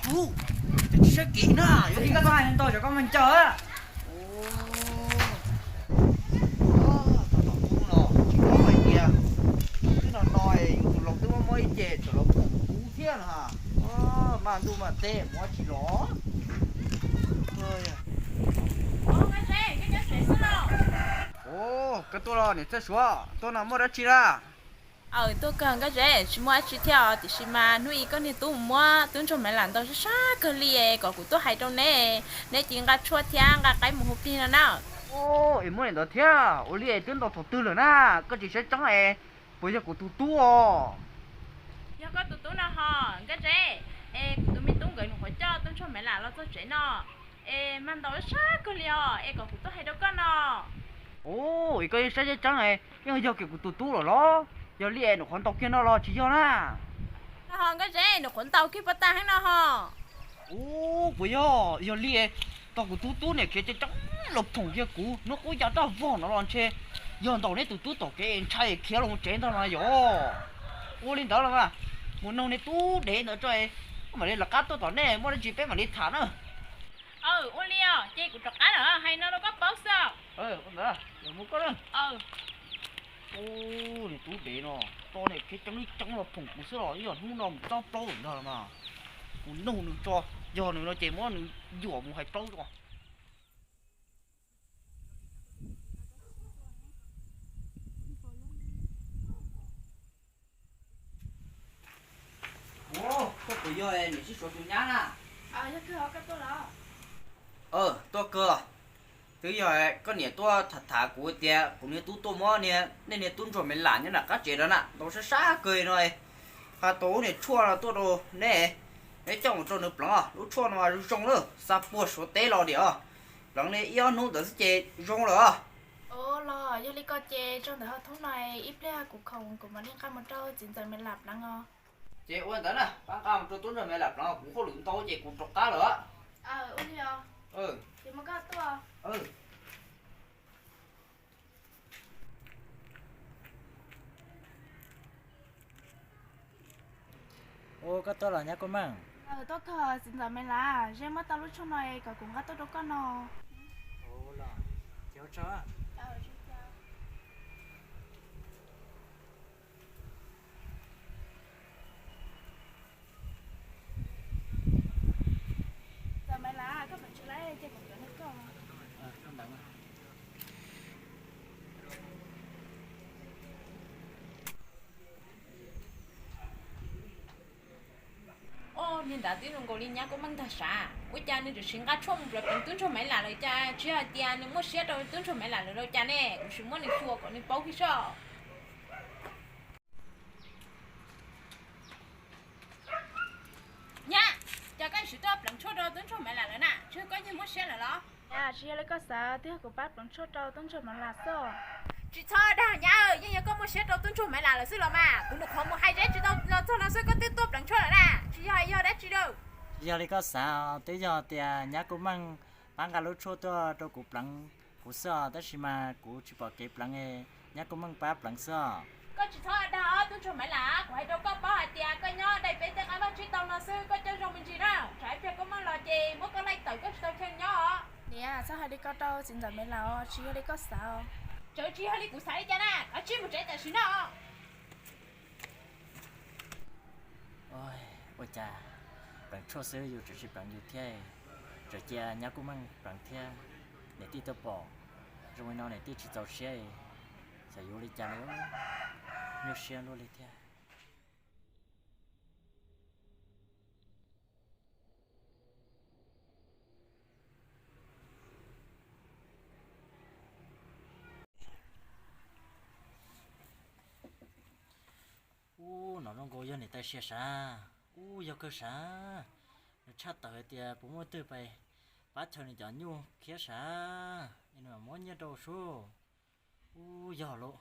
Kuv, ces tsis saib kev na, yuav ib koj hais ntau cov koj mas nco. Tus tub no tsis paub hais tias twb no no yus tus laus twb muab muab ib ce txawm los pom kuv thiab no. Mas ntuj mas teb mus ua tsis los. Koj tuaj los niam Txawj Suav, tuaj no muaj dab tsi na? Aw, tuaj kawg Nkauj Zeb, tsis muaj dab tsi thiab os, tiam sis mas hnub i koj niag tub mus muab tub ntsuag Maiv Lam ntaus sab sab kawg li es kom kuv tuaj hais rau neb, neb cia li nqa tshuaj thiab nqa qaib mus hu plig no na. Es muab li ntawd thiab, ua li es twb ntaus thaum twg lawm na? Koj tsis saib tseeb es puas yog kuv tus tub os? Yog koj tus tub no hos Nkauj Zeb, es kuv tus me tub nkawd nyuam qhuav coj tub ntsuag Maiv Lam los txog tsev no es mas ntaus sab kawg li os, es kom kuv tuaj hais rau koj no. Ub, es koj yeej saib tseeb tseeb es yeej yog kiag kuv tus tub lawm los? Yog li es nyuam qhuav ntaus kiag no los tsis yog na? Hos Nkauj Zeb, nyuam qhuav ntaus kiag puas tag heev no hos. Ub, puas yog? Yog li es tos kuv tus tub niam khiav cov coob los phoom kiag kuv hnub qub ya raj vog no los ntshe yog ntaus neb tus tub tom kev ntshai khiav los tsev ntag no yom. Ua li ntawd los mas mus noog niag tub dev ntawd tso, mam li lawv qab tuaj tom nej, muaj dab tsi peb mam li tham na. Ua li os, ces kuv rov qab lawm, hais no rau koj paub xwb. Ntawd, mus koj na. Ub, niag tub dev no, tos niam khiav coob li coob los phoom kuv xwb los ib yam hnub no mus txob plaub ntag los mas. Kuv nug nws tso, yog nws no ces muab nws yuam mus hais plaub tso. Ub, koj puas yog niam Sib Suav tus nyab na? Tuaj kawg, twb yog koj niam tuaj tham tham kuv tias kuv niag tub tuaj muab niag, nej niag tub ntsuag Maiv Lam nyob nram qab tsev rau na, ntaus sab sab kawg no. Ho tau lub niag tshuaj no tuaj rau neb, neb coj mus rau nws pleev, lub tshuaj no zoo zoo lawm, xa puag Suav teb los diam os. Pleev li ib ob hnub ntawd xwb ces zoo lawm os. Ua los yog li ko ces tso ntawm hauv thoob no, ib pliag kuv khoom kuv mam li nqa mus rau txiv ntxawm Maiv Lam pleev os. Ces ua ntawd na, pab nqa mus rau tub ntsuag Maiv Lam pleev, kuv hauj lwm ntau ces kuv rov qab lawm. Ua li os. Ces mus koj tuaj. Ua koj tuaj los nyab Kuj Meej? Tuaj kawg txiv ntxawm Maiv Lam, Zeb muab tau lub tshuaj no kom kuv nqa tuaj rau koj no. Ua los, ces ua tsaug. Ntxawm Maiv Lam, koj peem tsis lawv ces kuv cov nws koj. Ub, niag ntawd twb zoo nkaus li nyab Kuj Meej ntag sav, ua cas nws tseem sim nqa tshuaj mus pleev pleev tub ntsuag Maiv Lam lawm cas, tsis yog hais tias nws muaj siab rau tub ntsuag Maiv Lam lawm los cas ne, kuv sim muab nws xyuas kom nws paub kiag soj. Nyab, cas koj sim tuaj pleev tshuaj rau tub ntsuag Maiv Lam lawm na, tsis yog koj yeej muaj siab lawm los? Nyab, tsis yog li koj xav, twb yog kuv pab pleev tshuaj rau tub ntsuag Maiv Lam xwb. Tsis txhob dag nyab, yeej yog koj muaj siab rau tub ntsuag Maiv Lam lawm xwb los mas, kuv nyuam qhuav mus hais Zeb tsis tau los txog no xwb koj twb tuaj pleev tshuaj lawm na, tsis yog yog dab tsi li. Tsis yog li koj xav, twb yog tias nyab Kuj Meej pab nqa lub tshuaj tuaj rau kuv pleev kuv xwb os, tab sis mas kuv tsis pom kev pleev, nyab Kuj Meej pab pleev xwb os. Koj tsis txhob dag os tub ntsuag Maiv Lam, kuv hais rau koj paub hais tias koj nyob dai peb tej qab vaj tsib taug no xwb koj coj zoo me ntsis na, tsam ib pliag Kuj Meej los ces muab koj laij tawm koj tsis tau chaw nyob os. Niam, txhob hais li ko rau txiv ntxawm Maiv Lam os, tsis yog li koj xav os. Txawm tsis yog li kuv xav li cas na, kav tsij mus tsev tam sim no. Ua cas pleev tshuaj xwb yus tseem tsis pleev yus thiab, tseem cia nyab Kuj Meej pleev thiab, niam tij tuaj pom zoo li no niam tij tsis txaus siab, xyov yuav li cas li, nyuaj siab luaj li thiab. Ub, no zoo nkaus yog niam tais sia sav. Ub, yog kawg sav. Nws tshaj tawm hais tias puas muaj twg pab chaw nws cov nyuj khiab sav, es nws mam muab nyiaj rau sub. Ub, yog lawm,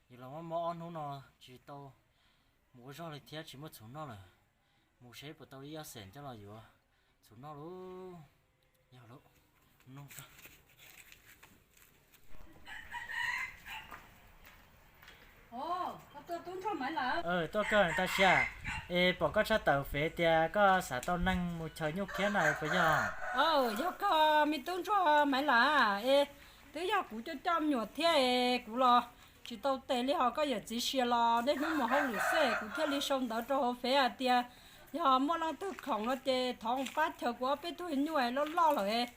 yus los mob mob ob hnub no tsis tau mus ua zog li thiab tsis muaj txhuv noj lawm. Mus seb puas tau ib ob xees coj los yuav txhuv noj lauj. Yog lawm, nug. Tuaj kawg Natasia, es pom koj tshaj tawm fev tias koj xav tau neeg mus chaw nyuj khiab no puas yog? Yog kawg me tub ntsuag Maiv Lam, es twb yog kuv coj coj me nyuam thiab es kuv los tsis tau tes li, ho koj yawm txiv Sia los niaj hnub mus hauj lwm xwb, kuv thiaj li sau ntawv rau hauv fev hais tias yog muaj leej twg khoom no ces thov mus pab chaw kuv ob peb tug nyuj loj loj lawm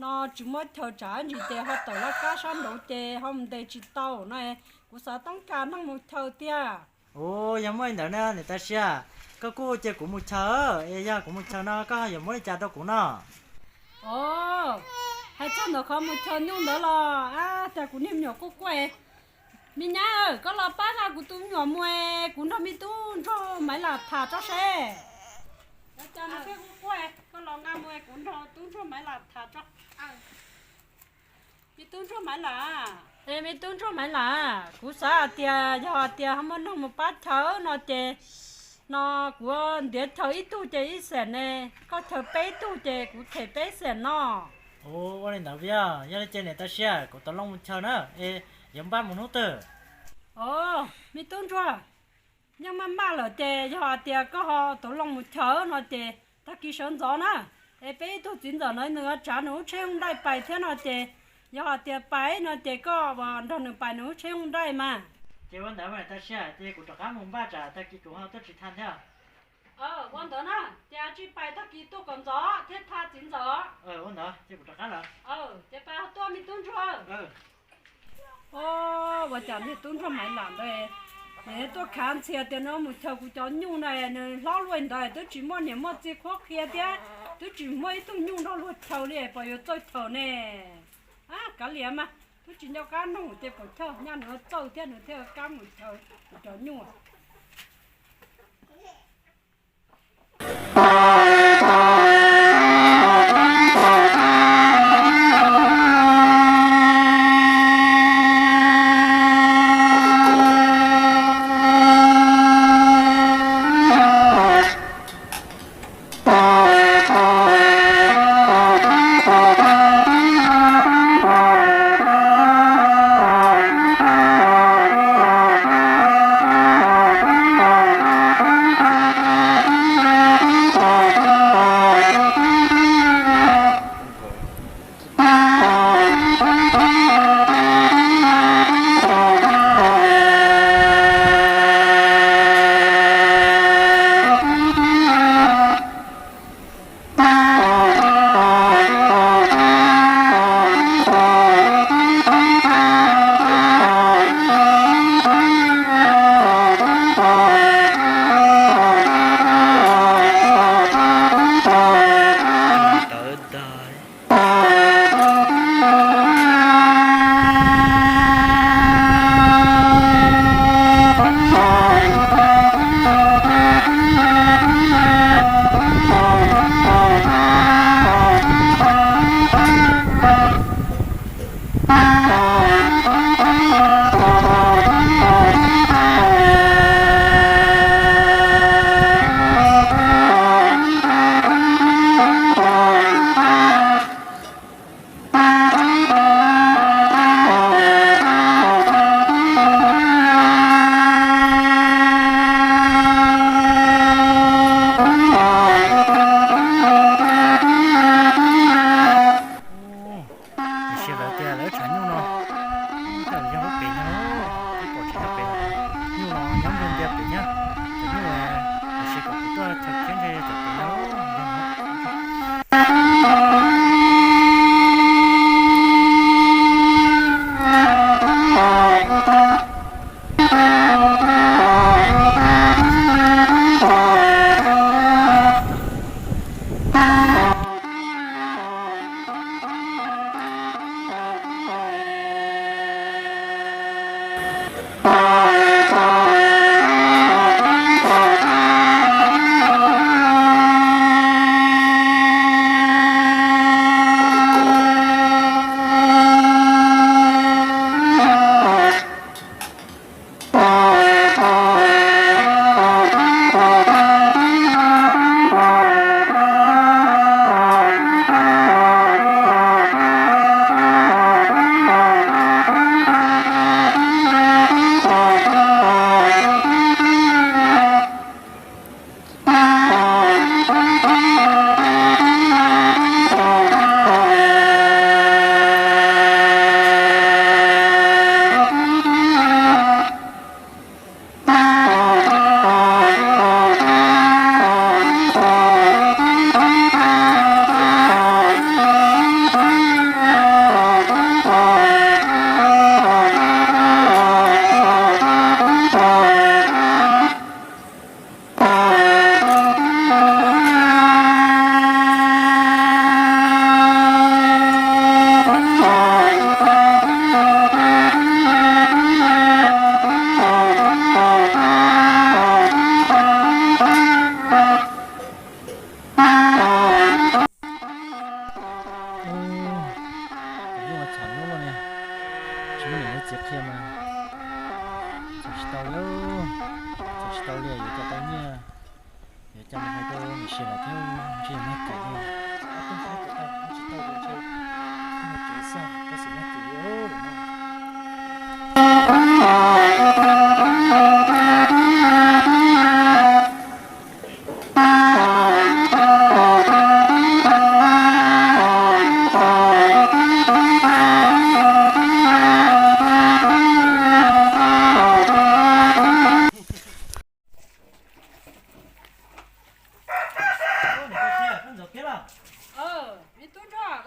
no, tsis muaj chaw tsav ntsis ces ho tawm laj kab sab nraud ces ho mus ntes tsis tau no, kuv xav toob kas neeg mus chaw tiag. Ua, yog muaj li ntawd na Natasia, koj kuj cia kuv mus chaw, es yog kuv mus chaw no koj ho yuav muab li cas rau kuv no? Os, hais txog ntawm qhov mus chaw nyuj ntawd los, ab, cas kuv niag me nyuam quaj quaj. Me nyab, koj los pab nqa kuv tus me nyuam mus, kuv nrog me tub ntsuag Maiv Lam tham tso seb. Koj los nqa mus, kuv nrog tub ntsuag Maiv Lam tham tso. Me tub ntsuag Maiv Lam, es me tub ntsuag Maiv Lam, kuv xav hais tias yog hais tias ho muaj neeg mus pab chaw no ces, no kuv ntiav chaw ib tug ces ib xees ne, koj chaw peb tug ces kuv them peb xees no. Ua li ntawd Viaj, yog li ces niam Tawj Siab kuv tau loo mus chaw na, es yuav npaj mus hnub twg? Os, me tub ntsuag, yeej maj maj lawm ces yog hais tias koj ho tau loo mus chaw no ces tag kis sawv ntxov na, es peb ib tug txiv ntxawm no nws tsav nws lub tsheb hoob daij pais thiab no ces yog hais tias pais no ces koj nrog nws pais nws lub tsheb hoob daij mas. Ces ua ntawd mas niam Tawj Siab, ces kuv rov qab mus npaj tsam tag kis kuv ho tuaj tsis tau thiab. Ua ntawd na, ces tsij pais tag kis tuaj kom ntxov thiab tag txiv ntxawm. Ua ntawd ces kuv rov qab lawm. Ces pais tuaj me tub ntsuag. Ua cas niag tub ntsuag Maiv Lam ntawd, nws tuaj khav ntxhias tias nws mus chaw kuv cov nyuj na, nws hlob luaj ntawd twb tsis muaj niam muaj txiv qhuab qhia thiab twb tsis muaj ib tug nyuj nrog luag chaw li, puas yuav txawj chaw ne? Kav liam mas, twb tsis nco qab nug ces puas chawj, nyaj nws txawj thiab nws thiaj kab mus chaw kuv cov nyuj.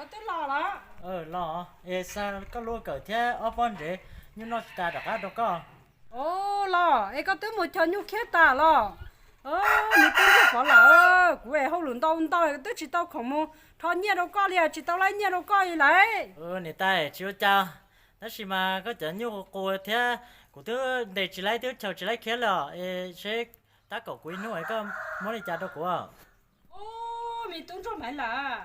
Koj twb los los? Los, es xa koj lub kawm thiab ob pob ntsev nyuj noj tsis tas rov qab rau koj. Os, los es koj twb mus chog nyuj khiab tas los? Niam tub Ntsuag Pov Lam, kuv es hauj lwm ntau ntau twb tsis tau khoom mus rho nyiaj rau koj li, tsis tau laib nyiaj rau koj li lauj. Niam tais, tsis ua cas, tab sis mas koj cov nyuj qus thiab kuv twb ntes tsis laib, twb chaws tsis laib khiab li os, es seb tab kaum kuv ib hnub es koj muab li cas rau kuv. Os, me tub Ntsuag Maiv Lam,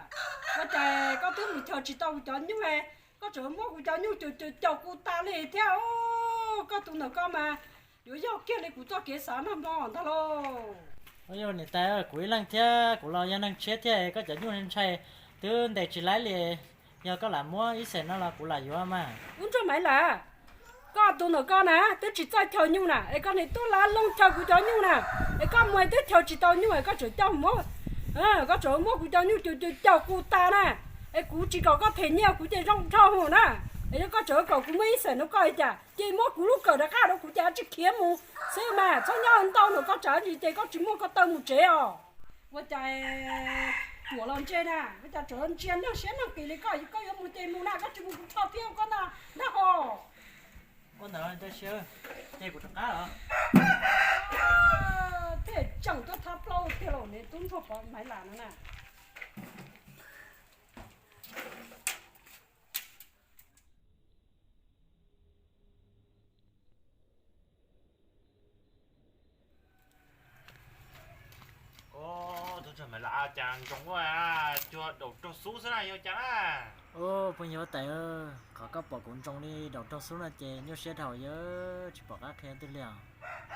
ua cas koj twb mus chaws tsis tau kuv cov nyuj, koj tseem muab kuv cov nyuj caum caum kuv tas li thiab. Koj tus ntawm koj mas yuav yog kiag li kuv txoj kev xav nag hmo ntag lauj. Niam tais, kuv ib leeg thiab, kuv los yog neeg tshiab thiab, koj cov nyuj ntshai twb ntes tsis laib li. Yog koj lam muab ib xees no los kuv lam yuav mas. Tub Ntsuag Maiv Lam, koj tus ntawm koj na twb tsis txawj chaws nyuj na, es koj niam tub lab looj chaws kuv cov nyuj na, es koj mus twb chaws tsis tau nyuj es koj tseem coj mus, koj tseem muab kuv cov nyuj caum caum kuv tas na, es kuv tsis kom koj them nyiaj kuv ces zoo nrho mus na. Es yog koj tseem kom kuv muab ib xees no koj li cas, ces muab kuv lub kawm rov qab rau kuv ces tsis khiav mus xwb mas, txhob nyob ntau ntawm koj tsam ntsis ces koj tsis muaj ko taw mus tsev os. Ua cas ruam los ntse na, ua cas tseem ntsia nag siab nag qis li koj, koj yuav mus ces mus na, koj tsis mus kuv rho thiab koj na, nrog ho. Ua ntawd ntawd siab, ces kuv rov qab los. Tej tseem tuaj thab plaub tiag los ne, tub Ntsuag Pov Maiv Lam no na. Tub Ntsuag Maiv Lam, cas ntsoov ua cuag daum raug xub xwb na, yog cas na? Phooj ywg huab tais, qhov koj pom kuv ntsoov li daum raug xub no ces nyuaj siab dhau, yog tsis pom qab qhia twg li os.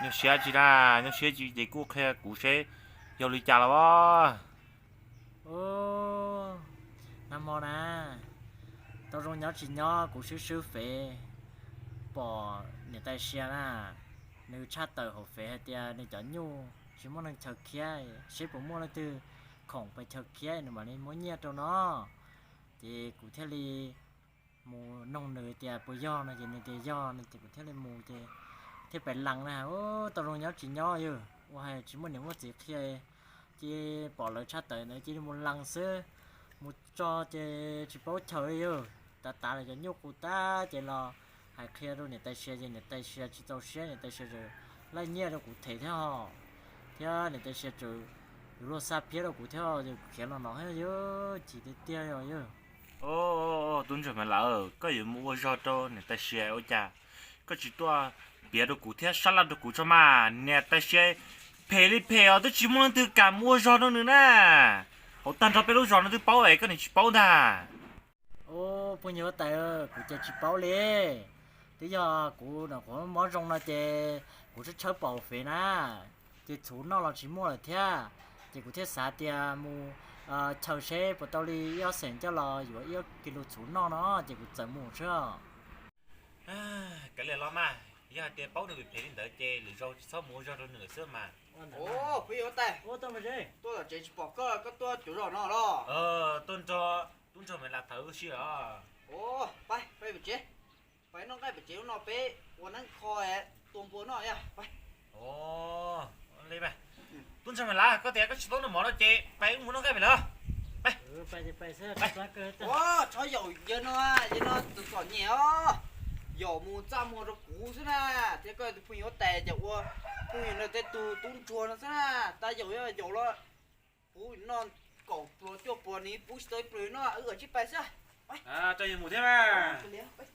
Nyuaj siab tsis na, nyuaj siab tsis ces kuj qhia kuv seb yog li cas los as. Nag hmo na, tau zoo nyob tsis nyob kuv swb swb fev, pom niam tais Sia na, nws tshaj tawm hauv fev hais tias nws cov nyuj tsis muaj neeg chaw khiab, seb puas muaj leej twg khoom pes chaw khiab nws mam li muab nyiaj rau no. Ces kuv thiaj li mus noog nws tias puas yog no, ces nws tias yog no, ces kuv thiaj li mus ces thiaj pais lees na. Tau zoo nyob tsis nyob yog ua hais tsis muaj niam muaj txiv qhia, ces pom lawv tshaj tawm ntawd cia li mus lees xwb. Mus tso ces tsis paub chaw li yog, tav tav lawv cov nyuj qus tag ces los hais qhia rau niam tais Sia ces niam tais Sia tsis txaus siab, niam tais Sia laij nyiaj rau kuv them thiab os, thiab niam tais Sia tseem yuav luag xa phiab rau kuv thiab, yog kuv khiav los no yog chim tiag tiag os yog. Tub Ntsuag Maiv Lam, koj yuav mus ua zog rau niam tais Sia ua cas koj tsis tuaj piav rau kuv thiab sab laj rau kuv tso mas. Niam tais Sia phem li phem os, twb tsis muaj leej twg kam mus ua zog rau nws na. Hauv tag nrho peb lub zos no twb paub es koj niam tsis paub ntag. Phooj ywg huab tais, kuv ces tsis paub li. Twb yog kuv nyuam qhuav mob zoo no ces kuv tshawb tshawb pom hauv fev na, ces txhuv noj los tsis muaj lawm thiab, ces kuv thiaj xav tias mus chaw seb puas tau li ib ob xeem coj los yuav ib ob kis lus txhuv noj no, ces kuv txawm mus xwb. Kav liam los mas, yog hais tias paub nws phem phem li ntawd ces lwm zaus tsis txhob mus ua zog rau nws lawm xwb mas. Phooj ywg huab tais, tuaj tom tsev tsis pom koj, koj tuaj cuv zos no los? Tuaj nrog tub Ntsuag Maiv Lam tham lub sij os. Pais, pais pem tsev, pais noj nqaij pem tsev, hnub no peb ua neeb kho tua npua noj yog. Li mas, tub Ntsuag Maiv Lam, koj tias koj tsis tau noj mov no ces pais wb mus noj nqaij pem lawm. Ua, txhob yaum yawg no, yawg no tus txom nyem os, yaum mus txaj muag rau kuv xwb na, thiab koj tus phooj ywg huab tais ces ua phooj ywg no tej tug tub ntsuag no xwb na, tab yaum yaum los puv noj kaum puas cuaj puas nws pub tsis tau ib pluag no, wb ua tsij pais xwb. Coj yus mus thiab mas.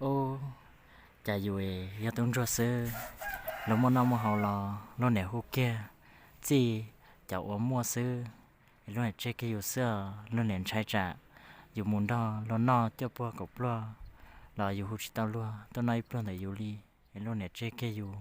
Ub, cas yus yog tub ntsuag xwb, luag muaj noj muaj haus los luag niam hu kiag, txij cov uas muaj xwb, es luag niam tseg kiag yus xwb os. Luag niam ntshai tsam yus mus nrog luag noj cuaj pluag kaum pluag los yus hu tsis tau luag tuaj noj ib pluag ntawm yus li, es luag niam tseg kiag yus.